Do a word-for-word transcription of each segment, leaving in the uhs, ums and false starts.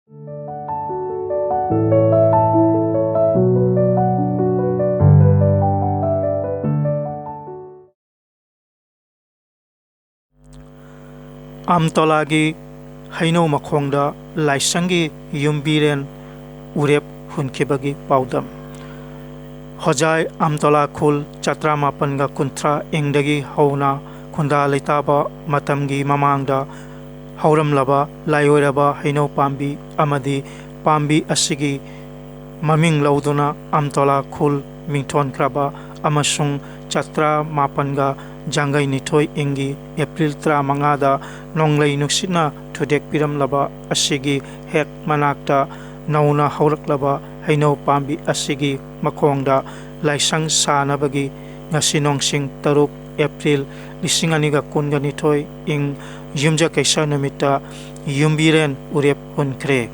ꯑꯝꯇꯣꯂꯥꯒꯤ ꯍꯩꯅꯧ ꯃꯈꯣꯡꯗ ꯂꯥꯏꯁꯪꯒꯤ ꯌꯨꯝꯕꯤꯔꯦꯟ ꯎꯔꯦꯞ ꯍꯨꯟꯈꯤꯕꯒꯤ ꯄꯥꯎꯗꯝ꯫ ꯍꯣꯖꯥꯏ ꯑꯝꯇꯣꯂꯥ ꯈꯨꯜ ꯆꯥꯇ꯭ꯔꯥ ꯃꯥꯄꯟꯒ ꯀꯨꯟꯊ꯭ꯔꯥ ꯏꯪꯗꯒꯤ ꯍꯧꯅ ꯈꯨꯟꯗꯥ ꯂꯩꯇꯥꯕ ꯃꯇꯝꯒꯤ ꯃꯃꯥꯡꯗ ꯍꯧꯔꯝꯂꯕ ꯂꯥꯏꯑꯣꯏꯔꯕ ꯍꯩꯅꯧ ꯄꯥꯝꯕꯤ ꯑꯃꯗꯤ ꯄꯥꯝꯕꯤ ꯑꯁꯤꯒꯤ ꯃꯃꯤꯡ ꯂꯧꯗꯨꯅ ꯑꯝꯇꯣꯂꯥ ꯈꯨꯜ ꯃꯤꯡꯊꯣꯟꯈ꯭ꯔꯕ ꯑꯃꯁꯨꯡ ꯆꯥꯇ꯭ꯔꯥ ꯃꯥꯄꯟꯒ ꯌꯥꯡꯈꯩ ꯅꯤꯊꯣꯏ ꯏꯪꯒꯤ ꯑꯦꯄ꯭ꯔꯤꯜ ꯇꯔꯥꯃꯉꯥꯗ ꯅꯣꯡꯂꯩ ꯅꯨꯡꯁꯤꯠꯅ ꯊꯨꯗꯦꯛꯄꯤꯔꯝꯂꯕ ꯑꯁꯤꯒꯤ ꯍꯦꯛ ꯃꯅꯥꯛꯇ ꯅꯧꯅ ꯍꯧꯔꯛꯂꯕ ꯍꯩꯅꯧ ꯄꯥꯝꯕꯤ ꯑꯁꯤꯒꯤ ꯃꯈꯣꯡꯗ ꯂꯥꯏꯁꯪ ꯁꯥꯅꯕꯒꯤ ꯉꯁꯤ ꯅꯣꯡꯁꯤꯡ ꯇꯔꯨꯛ ꯑꯦꯄ꯭ꯔꯤꯜ ꯂꯤꯁꯤꯡ ꯑꯅꯤꯒ ꯀꯨꯟꯒ ꯅꯤꯊꯣꯏ ꯏꯪ ꯌꯨꯝꯖꯀꯩꯁ ꯅꯨꯃꯤꯠꯇ ꯌꯨꯝꯕꯤꯔꯦꯟ ꯎꯔꯦꯞ ꯍꯨꯟꯈ꯭ꯔꯦ꯫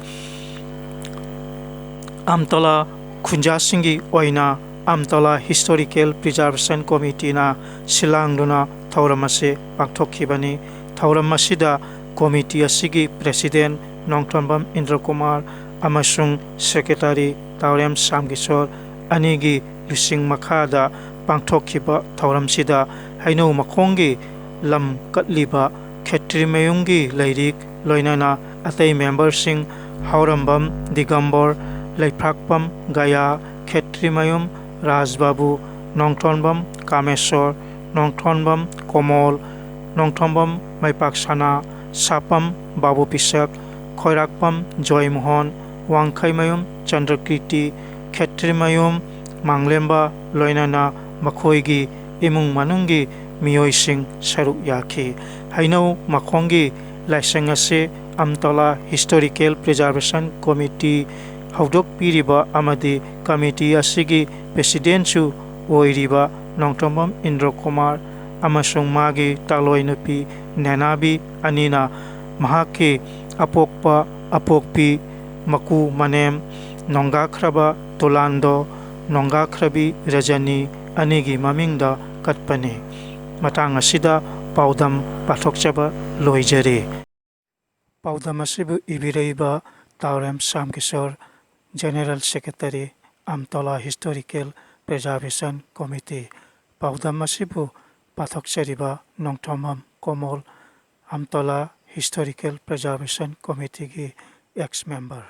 ꯑꯝꯇꯣꯂꯥ ꯈꯨꯟꯖꯥꯁꯤꯡꯒꯤ ꯑꯣꯏꯅ ꯑꯝꯇꯣꯂꯥ ꯍꯤꯁꯇꯣꯔꯤꯀꯦꯜ ꯄ꯭ꯔꯤꯖꯥꯔꯕꯦꯁꯟ ꯀꯣꯃꯤꯇꯤꯅ ꯁꯤꯜꯂꯥꯡꯗꯨꯅ ꯊꯧꯔꯝ ꯑꯁꯤ ꯄꯥꯡꯊꯣꯛꯈꯤꯕꯅꯤ꯫ ꯊꯧꯔꯝ ꯑꯁꯤꯗ ꯀꯣꯃꯤꯇꯤ ꯑꯁꯤꯒꯤ ꯄ꯭ꯔꯦꯁꯤꯗꯦꯟ ꯅꯣꯡꯊꯣꯝꯕꯝ ꯏꯟꯗ꯭ꯔꯀꯨꯃꯥꯔ ꯑꯃꯁꯨꯡ ꯁꯦꯀ꯭ꯔꯦꯇꯥꯔꯤ ꯇꯥꯎꯔꯦꯝ ꯁꯥꯝꯀꯤꯁꯣꯔ ꯑꯅꯤꯒꯤ ꯂꯨꯆꯤꯡ ꯃꯈꯥꯗ ꯄꯥꯡꯊꯣꯛꯈꯤꯕ ꯊꯧꯔꯝꯁꯤꯗ ꯍꯩꯅꯧ ꯃꯈꯣꯡꯒꯤ ꯂꯝ ꯀꯠꯂꯤꯕ ꯈꯦꯇ꯭ꯔꯤꯃꯌꯨꯝꯒꯤ ꯂꯩꯔꯤꯛ ꯂꯣꯏꯅꯅ ꯑꯇꯩ ꯃꯦꯝꯕꯔꯁꯤꯡ ꯍꯥꯎꯔꯝꯕꯝ ꯗꯤꯒꯝꯕꯔ, ꯂꯩꯐ꯭ꯔꯥꯛꯄꯝ ꯒꯌꯥ, ꯈꯦꯇ꯭ꯔꯤꯃꯌꯨꯝ ꯔꯥꯖꯕꯥꯕꯨ, ꯅꯣꯡꯊꯣꯟꯕꯝ ꯀꯥꯃꯦꯁꯣꯔ, ꯅꯣꯡꯊꯣꯟꯕꯝ ꯀꯣꯃꯣꯜ, ꯅꯣꯡꯊꯣꯟꯕꯝ ꯃꯩꯄꯥꯛ ꯁꯅꯥ, ꯁꯥꯄꯝ ꯕꯥꯕꯨ ꯄꯤꯁꯛ, ꯈꯣꯏꯔꯥꯛꯄꯝ ꯖꯣꯏꯃꯣꯍꯟ, ꯋꯥꯡꯈꯩꯃꯌꯨꯝ ꯆꯟꯗ꯭ꯔꯀꯤꯔꯇꯤ, ꯈꯦꯇ꯭ꯔꯤꯃꯌꯨꯝ ꯃꯥꯡꯂꯦꯝꯕ ꯂꯣꯏꯅꯅ ꯃꯈꯣꯏꯒꯤ ꯏꯃꯨꯡ ꯃꯅꯨꯡꯒꯤ ꯃꯤꯑꯣꯏꯁꯤꯡ ꯁꯔꯨꯛ ꯌꯥꯈꯤ꯫ ꯍꯩꯅꯧ ꯃꯈꯣꯡꯒꯤ ꯂꯥꯏꯁꯪ ꯑꯁꯤ ꯑꯝꯇꯣꯂꯥ ꯍꯤꯁꯇꯣꯔꯤꯀꯦꯜ ꯄ꯭ꯔꯤꯖꯥꯔꯕꯦꯁꯟ ꯀꯣꯃꯤꯇꯤ ꯍꯧꯗꯣꯛꯄꯤꯔꯤꯕ ꯑꯃꯗꯤ ꯀꯃꯤꯇꯤ ꯑꯁꯤꯒꯤ ꯄ꯭ꯔꯦꯁꯤꯗꯦꯟꯁꯨ ꯑꯣꯏꯔꯤꯕ ꯅꯣꯡꯊꯣꯝꯕꯝ ꯏꯟꯗ꯭ꯔꯀꯨꯃꯥꯔ ꯑꯃꯁꯨꯡ ꯃꯥꯒꯤ ꯇꯥꯂꯣꯏ ꯅꯨꯄꯤ ꯅꯦꯅꯥꯕꯤ ꯑꯅꯤꯅ ꯃꯍꯥꯛꯀꯤ ꯑꯄꯣꯛꯄ ꯑꯄꯣꯛꯄꯤ, ꯃꯀꯨ ꯃꯅꯦꯝ, ꯅꯣꯡꯒꯥꯈ꯭ꯔꯕ ꯇꯨꯂꯥꯟꯗꯣ, ꯅꯣꯡꯒꯥꯈ꯭ꯔꯕꯤ ꯔꯖꯅꯤ ꯑꯅꯤꯒꯤ ꯃꯃꯤꯡꯗ ꯀꯠꯄꯅꯤ꯫ ꯃꯇꯥꯡ ꯑꯁꯤꯗ ꯄꯥꯎꯗꯝ ꯄꯥꯊꯣꯛꯆꯕ ꯂꯣꯏꯖꯔꯦ꯫ ꯄꯥꯎꯗꯝ ꯑꯁꯤꯕꯨ ꯏꯕꯤꯔꯛꯏꯕ ꯇꯥꯎꯔꯦꯝ Shyam Kishore, General Secretary, ꯑꯝꯇꯣꯂꯥ Historical Preservation Committee꯫ ꯄꯥꯎꯗꯝ ꯑꯁꯤꯕꯨ ꯄꯥꯊꯣꯛꯆꯔꯤꯕ Nongthombam ꯀꯣꯃꯣꯜ, ꯑꯝꯇꯣꯂꯥ Historical Preservation Committeeꯒꯤ ex member꯫